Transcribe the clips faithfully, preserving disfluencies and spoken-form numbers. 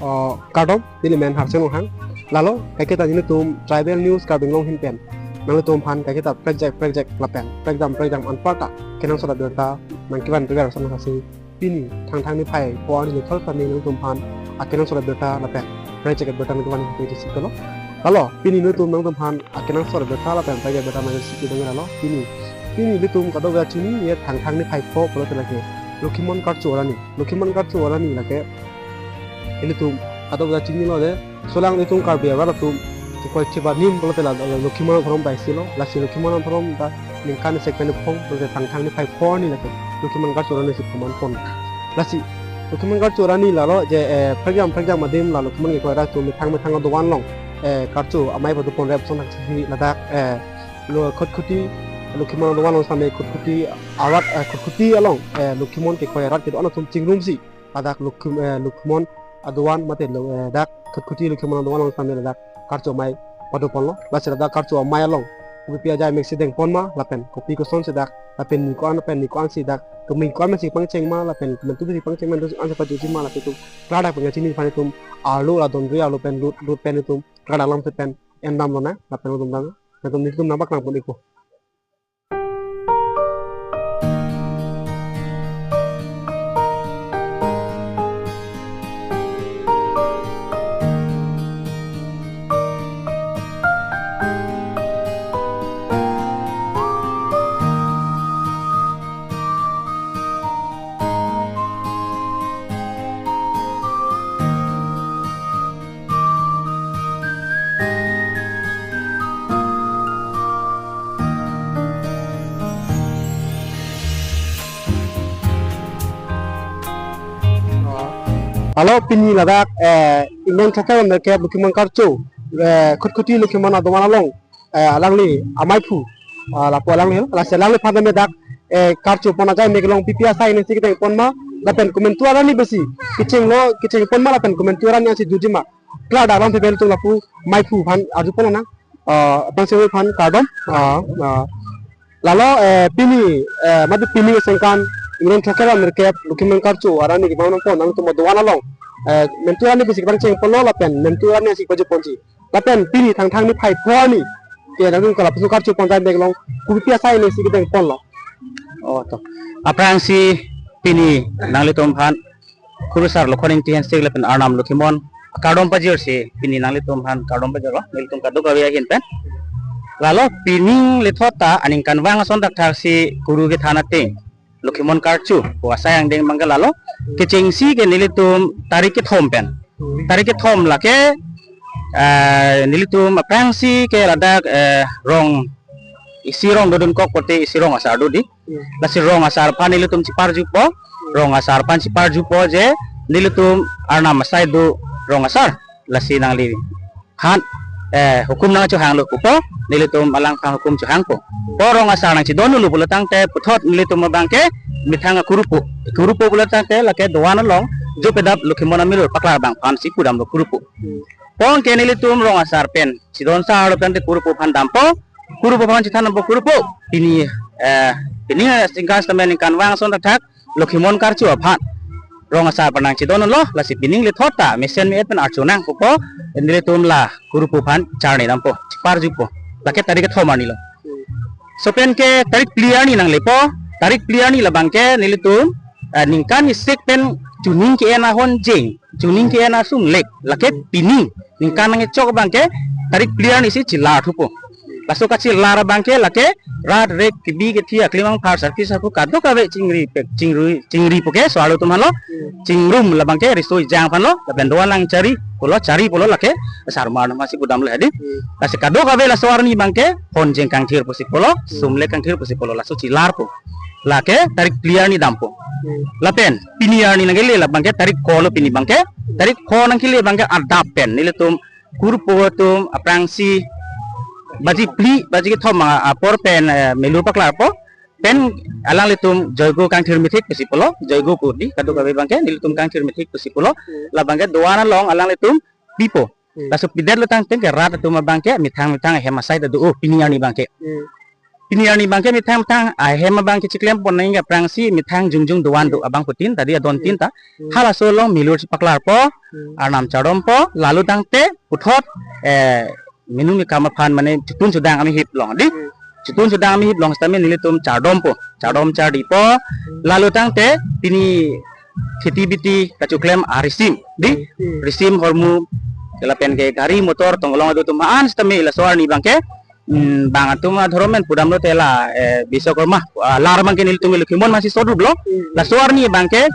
Oh, kardom, neli men Harsing Ronghang. Lalo, kaike ta nelitum Tribal News Karbi Anglong ahin pen nanglitum aphan kaike ta prekjak prekjak lapen prekjam prekjam anparta kenangsot abirta nangkevan prekjak ason hasi pini Thangthang niphai pho arni lethot tame nanglitum aphan akenangsot abirta lapen prekjak abirta nangkevan prekjak si kalo. Lalo, pini nelitum nanglitum aphan akenangsot abirta lapen prekjak abirta nangsi kedang lalo. Pini, pini nelitum kadokave chini ye Thangthang niphai pho pulote lake Lokhimon Karcho arni. Lokhimon Karcho arni lake ilitum kadokave chinilo de, solang ilitum Karbi arat atum kekoi thiba nim pulote la Lokhimon adhorom ta isi lo, lasi Lokhimon adhorom ta ningkan isi pen phong pulote Thangthang niphai pho arni lake Lokhimon Karcho arni si phoman pon. Lasi Lokhimon Karcho arni lalo je, eh, prekjam prekjam adim la Lokhimon kekoi arat atum methang methang adovan along, eh, karcho amei pado pon rep ason thaksi ladak, eh, lo Khatkhati, Lokhimon adovan along sitame Khatkhati arat, eh, Khatkhati along, eh, Lokhimon kekoi arat kedo-an atum chingrumsi ladak Lokhim-, eh, Lokhimon adovan mate lo, eh, dak Khatkhati Lokhimon adovan along sitame ladak karcho amei pado ponlo. Lasi ladak karcho amei along kopipi ajai amek si deng pon ma lapen kopi kosonsi dak lapen ni ko-an lapen ni ko-an si dak keming ko-an si pangcheng ma lapen kementu si pangcheng ma, ansi pajutji ma lapen itum klardak pen kachini aphan itum arlo la laundry arlo pen lut lut pen itum klardak alam si pen endam lonang lapen itum dam, itum nelitum nangpaklang pon ikpo. Halo, pini ladak, eh, Imran Thoker nerkep Lokhimon Karcho, eh, Khatkhati Lokhimon adovan along, eh, alangli amaiphu, ah, lapu alangli, lasi alangliphan tame dak, eh, karcho pon ajai amek along pipi asai nangsi kedeng pon ma, lapen komantu arni besi kechenglo, kecheng pon ma lapen komantu arni ansi jutji ma. Klardak alam si pen itum lapu maiphu aphan arju pon nang, ah, aphrangsi aphan kardom, ah, ah, lalo, eh, pini, eh, madu pini sengkan Imran Thoker nerkep Lokhimon Karcho arni kevang nangpon nangtum adovan along, eh, komantu arni besi kepangcheng ponlo lapen komantu arni ansi pajut ponji. Lapen pini Thangthang niphai pho arni ke nangtum kala pusu karcho pon ajai amek along kopipi asai nangsi kedeng ponlo. Oh, to. Aphrangsi pini nanglitum aphan Kurusar Lokhon Ingti Hensing lapen Arnam Lokhimon kardom pajirsi pini nanglitum aphan kardom pajirlo, nelitum kadokave ahin pen. Lalo pining lethot ta aningkanvang ason thakthaksi Kuru kethan ateng Lokhimon Karcho pu asai angdeng abangke lalo kechengsi ke nelitum tarik kethom pen. Tarik kethom lake, eh, nelitum aphrangsi ke ladak, eh, rong isi rong dodunkok pulote isi rong asar dodi. Lasi rong asar aphan nelitum chiparjupo, rong asar aphan chiparjupo je nelitum Arnam asai do rong asar. Lasi nangliphan, eh, hukum nangchohanglo pupo, nelitum alangphan hukum chohangpo. Po rong asar nangchidon dolo pulo tangte puthot nelitum abangke methang akurupo. Kurupo pulo tangte lake dovan along jopedap Lokhimon amilur paklar abangphan si pudamlo kurupo. Pon ke nelitum rong asar pen chidon sar lo pen te kurupo aphan dampo. Kurupo aphan chethan dampo kurupo. Pini, eh, pini singkas temen ningkanvang ason thakthak Lokhimon Karcho aphan rong asar pen nangchidon lo, lasi pining lethot ta mesen me-et pen archo nang pupo, nelitum la kurupo aphan charni dampo, chiparjupo. Lake tarik kethom arni lo. Laso pen ke tarik phli arni nanglepo, tarik phli arni labangke nelitum, eh, ningkan isik pen chuning ke-en ahonjeng, chuning ke-en asumlek, lake pining ningkan nangkechok abangke tarik phli arni si chelar thupo. Laso kachelar abangke lake rat rek kebi kethi aklimang phar sarpi sarpo kadokave chingri pek chingri chingri puke so-arlo atum aphanlo. Chingrum labangke riso ejang aphanlo, lapen doan lang chari pulo, chari pulo lake sarmar nama si pudamlo hedi. Lasi kadokave laso arni abangke honjeng kangthir pusi pulo, sumlek kangthir pusi pulo, laso chelarpo. Lake tarik phli arni dampo. Lapen pini arni nangkele labangke tarik ko lo pini abangke. Tarik ko nangkele abangke adap pen nelitum kurupo atum aphrangsi baji phli, baji kethom a-, apor pen, eh, melur paklarpo. Pen alanglitum joigo kangthir methik pusi pulo, joigo pu di kadokave abangke nelitum kangthir methik pusi pulo. Labangke doan along alanglitum pipo. Laso pidet lo tangte ke rat atum abangke methang methang ahem asai ta do, oh, pini arni abangke. Pini arni abangke methang methang ahem abangke chiklem pon nangji aphrangsi methang jongjong dovan do abangphutin tadi adon tin ta. Hmm. Halaso along milur chipaklarpo, Hmm. Arnam chardompo, lalo tangte puthot, eh, menu mekam aphan mane chutun chudang amahip along di. Hmm. Chutun chudang amahip along sitame nelitum chardompo, chardom chardipo, Hmm. lalo tangte pini kheti biti kachoklem arisim di. Hmm. Risim hormu lapen ke gari motor tong along do atum an sitame laso arni abangke, hmm, bang atum adhorom pen pudamlo te la, eh, Biswakarma, ah, lar abangke nelitum Lokhimon masi sodruplo. Hmm. Laso arni abangke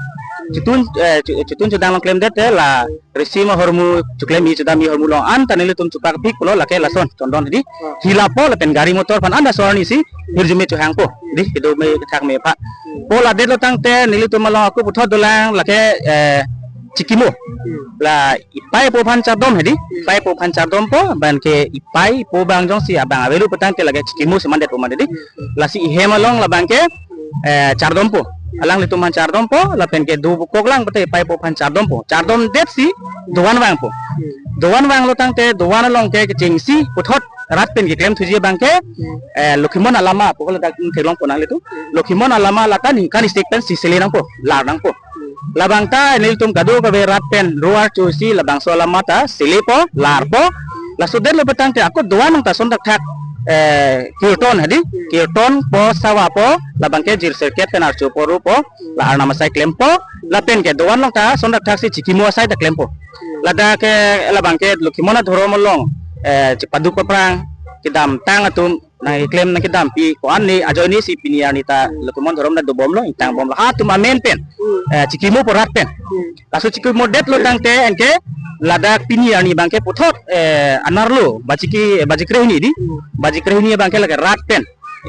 chutun, eh, chu-, chutun chudang along klemdet te la risim ahormu choklem-i chodam-i ahormu along an ta nelitum chupakpik pulo lake lason chondon di. Hmm. Hilapo lapen gari motor aphan an laso arnisi hirjume chohangpo di, kedo me kethak me apha. Hmm. Po ladetlo tangte nelitum along ako puthot dolang lake, eh, chikimo. Hmm. La ipei ipo aphan chardom hedi, Hmm. ipei ipo aphan chardompo, abangke ipei ipo abang jongsi abang avelo pu tangte lake chikimo si mandetpo mane di. Hmm. Lasi ihem along labangke, eh, chardompo. Alanglitum aphan chardompo, lapen ke do koklang pute ipei ipo aphan chardompo. Chardomdetsi dovan vangpo. Hmm. Dovan vanglo tangte dovan along ke kechengsi puthot rat pen keklem thuji abangke, Hmm. eh, Lokhimon alama pu ladak theklongpo nanglitum. Hmm. Lokhimon alama lata ningkan isi pen si sele nangpo, lar nangpo. Hmm. Labang ta nelitum kadokave rat pen ro archosi labangso alama ta selepo, larpo. Laso detlo pu tangte ako dovan nang ta ason thakthak, eh, kirton hedi. Hmm. Kirtonpo, sawapo, labangke jirserket pen archopo, ropo, la Arnam asai klempo, lapen ke dovan along ta ason thakthaksi chikimo asai ta klempo. Hmm. Ladak ke labangke Lokhimon adhorom along, eh, chipaduk aphrang kedamtang atum nangkeklem nangkedampi ko-an ni ajoinesi pini arni ta Hmm. Lokhimon adhorom ta dobomlo, ingtangbomlo. Ha atum amen pen, Hmm. eh, chikimopo rat pen. Hmm. Laso chikimodetlo tangte anke ladak pini arni abangke puthot, eh, anerlo baji ke, baji krehini di. Hmm. Baji krehini abangke lake rat pen,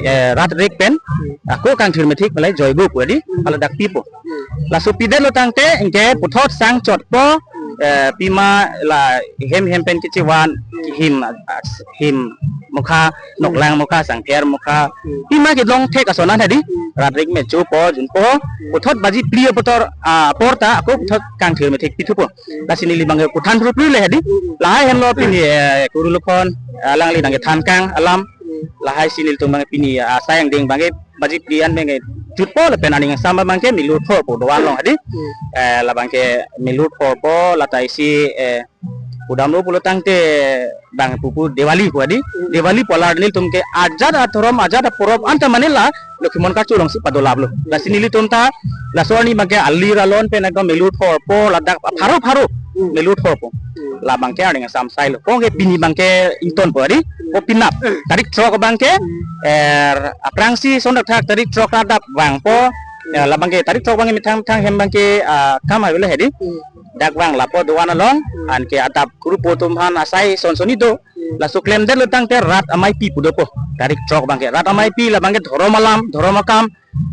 eh, rat rek pen. Hmm. Ako kangthir methik malai joibo pu di, Hmm. haladak pipo. Hmm. Laso pidetlo tangte anke puthot sang chotpo, Hmm. eh, pima la hem hem pen kechevan, Hmm. him, ah, him mukha, Hmm. noklang mukha, sangther mukha, Hmm. pima kelong thek ason an hedi, Hmm. rat rek me chopo, junpo, Hmm. puthot baji phli apor, ah, apor ta ako puthot kangthir methik pithupo. Hmm. Lasi neli abangke kuthan phru phru le hedi. Hmm. Lahai henlo pini, eh, Kuru Lokhon, alangli nangkethan kang alam. Hmm. Lahaisi nelitum abangke pini, ah, asai angdeng abangke baji phli an abangke jutpo lapen aning asam abangke milur thorpo dovan along hedi. Hmm. Eh, labangke milur thorpo lata isi, eh, pudamlo pulo tangte bang pupu Diwali pu hedi. Hmm. Diwali pu alar nelitum ke ajat adhorom ajat aporop anta mane la Lokhimon karcho alongsi padolaplo. Lasi nelitum ta laso arni abangke alir alon pen ekdom milur thorpo ladak pharo pharo Hmm. milur thorpo. Hmm. Labangke aning asam sailo. Ko ke pini abangke ingtonpo hedi. Ko penap. Hmm. Tarik throk abangke, Hmm. eh, aphrangsi ason thakthak tarik throk adap vangpo. Hmm. Eh, labangke tarik throk abangke methang methang hem abangke, ah, kam avelo hedi. Hmm. Dak vang lapo dovan along, Hmm. anke adap kurupo atum aphan asai son soni do. Hmm. Laso klemdetlo tangte rat ameipi pu dopo. Tarik throk abangke rat ameipi labangke dhorom alam, dhorom akam,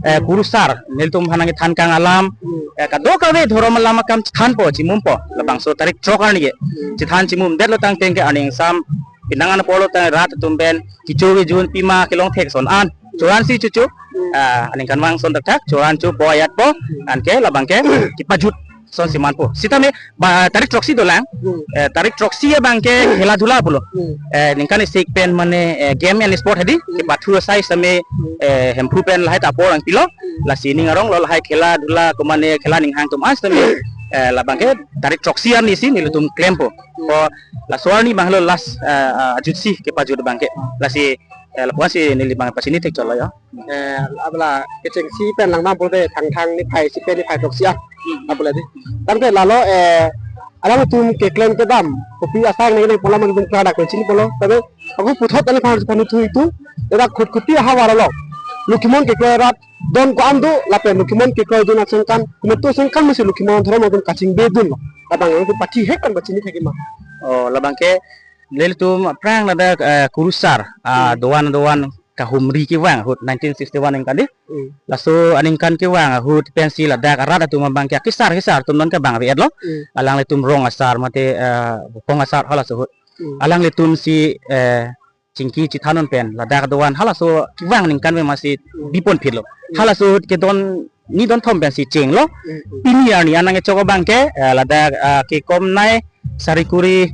eh, Hmm. kurusar, nelitum aphan nangkethan kang alam, Hmm. eh, kadokave dhorom alam akam chethanpo, chimumpo, labangso tarik throk arni ke. Hmm. Chethan chimumdetlo tangte anke aning asam, pinang an apotlo tang rat atum pen, kecho kejun pima kelong thek ason an. Choransi chocho, Hmm. ah, aningkanvang ason thakthak, choran chopo ayatpo, Hmm. anke labangke kepajut ason si manpo. Sitame ba, tarik throksi dolang. Hmm. Eh, tarik throksi abangke khela dhula pulo. Hmm. Eh, ningkan isi pen mane, eh, game and sport hedi. Hmm. Kepathu asai sitame, Hmm. eh, Hemphu pen lahai ta apor nangpilo. Hmm. Lasi ning aronglo lahai khela dhula ko mane khela ninghang atum an sitame, eh, labangke tarik throksi arnisi nelitum klempo. Hmm. Ko laso arni abanglo last, eh, eh, ajutsi kepajut abangke. Lasi, eh, lapu-ansi neli abang pachini thekchotlo ya. Eh, abala kechengsi pen langdam pulote Thangthang niphai isi pen niphai throksi an. Hmm. Apula di. Tangte lalo, eh, alangtum keklem kedam kopi asai nang nang pola mangdung kladak pen chini pulo. Tapi ako puthot ani phan phan thu itu. Dak khut khuti ahavar lo. Lokhimon keklem rat don ko-an do lapen Lokhimon keklem dun asengkan. Kumetu asengkan masi Lokhimon dhorom atum kachingbedunlo. Labang itu pathi hek kan pachini thekji ma. Oh, labangke nelitum aphrang ladak, eh, kurusar, ah, Hmm. dovan dovan kahumri kevang ahut nineteen sixty-one aningkan di. Hmm. Laso aningkan kevang ahut pensi ladak arat atum abangke akesar kesar atum non kevang ave-etlo. Hmm. Alanglitum rong asar mate, eh, bupong asar halaso ahut. Hmm. Alanglitumsi, eh, chingki chethan non pen ladak dovan halaso kevang aningkan pen masi Hmm. bipon phitlo. Hmm. Halaso ahut kedon ni don thom pensi chenglo. Hmm. Pini arni an nangkechok abangke, eh, ladak, ah, kekom nei sari kuri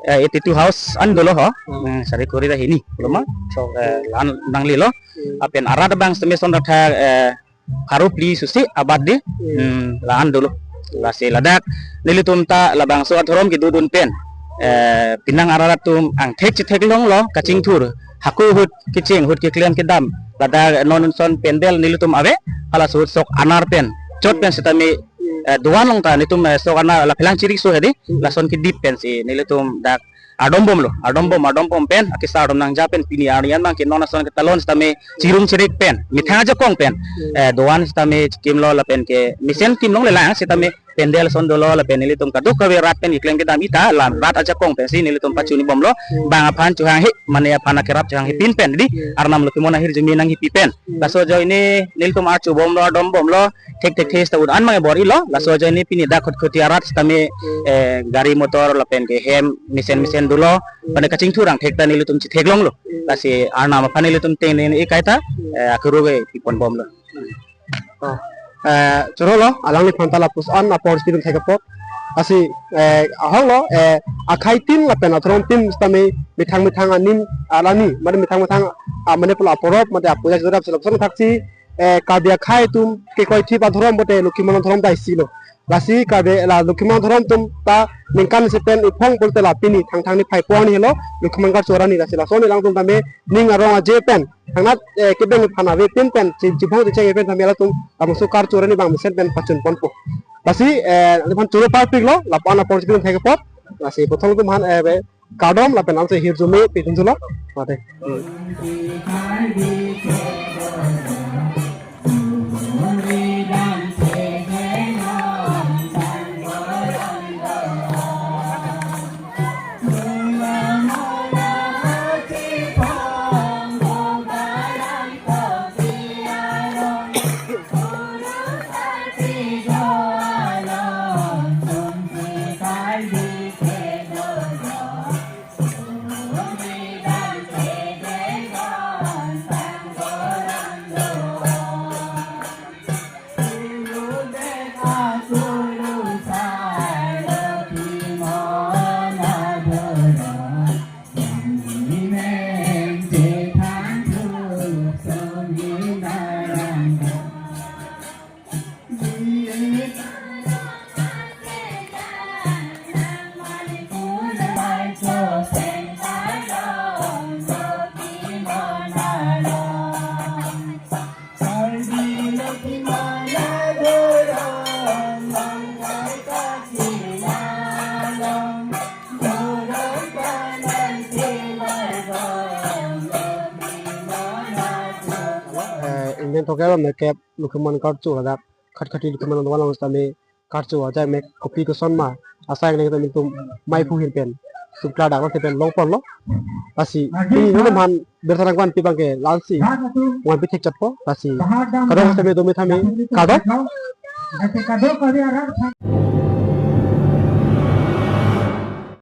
Eh, eighty-two house an dolo ho. Hmm. Hmm, sari kori dah ini, belum ma? So, eh, la-an nanglelo. Hmm. Lapen arat abang sitame son rathak, eh, pharo phli susi abat di. Hmm. Hmm, la-an dolo. Lasi ladak nelitum ta labangso adhorom kedodun pen, eh, penang arat atum angthek chetheklonglo kachingthur. Hako ahut kecheng, ahut keklem kedam. Ladak non son pandal nelitum ave, halaso ahut sok anar pen, chot pen sitame, eh, do-an long ta nelitum, eh, sok anar la phelang chirikso hedi, lason kedip pensi nelitum dak ardom bomlo, ardom bom, ardom bom pen, akesar ardom nangja pen, pini arni an abang ke non ason ketalon sitame chirum chirik pen, methang ajakong pen, eh, do-an sitame chikimlo lapen ke mesen kimlongle lang sitame pandal son dolo lapen nelitum kadokave rat pen keklem kedam ita lam rat ajakong pensi nelitum pachuni bomlo, bang aphan chohanghe, mane aphan akerap chohanghe pin pen di, Arnam Lokhimon ahirjume nanghipi pen. Laso ajoine nelitum archo bomlo, ardom bomlo, thekthekthe sita un-an abang bor-ilo, laso ajoine pini dak Khatkhati arat sitame, eh, gari motor lapen ke hem mesen mesen dolo, mane kachingthur angthek ta nelitum chetheklonglo. Lasi Arnam aphan nelitum tengne ikaita, eh, akuru ke pipon bomlo. Oh. Eh, chorolo, alangliphan ta lapuson apor sipidun thek apot. Lasi, eh, ahoklo, eh, akhei tin lapen adhorom tin sitame methang methang anim alani, mane methang methang, ah, mane pulo aporop, mane apuja jodap selok son thaksi, eh, Karbi akhei atum kekroithip adhorom pote Lokhimon adhorom ta isilo. Lasi Karbi la Lokhimon adhorom atum ta ningkan isi pen iphong pulote la pini Thangthang niphai pon helo Lokhimon karcho arni, lasi lason alangtum tame ning arong aje pen thangnat, eh, kebeng aphan ave pin pen chi-, chiphong chicheng pen tame latum labangso karcho arni abang mesen pen pachun ponpo. Lasi, eh, nangphan choro parpiklo, lapu-an apor sipidun thek apot. Lasi puthot atum aphan, eh, be, kardom lapen ansi hirjume pidun thulo. Mate. Eh, ingdeng throkkep ra nerkep Lokhimon karcho ladak Khatkhati Lokhimon adhorom along sitame karcho ajai mek kopi koson ma asai nang nelitum maiphu ahin pen sukla dak lo pen longponlo. Lasi pini nelitum aphan birta nangvanpi abang ke la-ansi vanpi thekchotpo. Lasi kadokave tame do me thame kardom.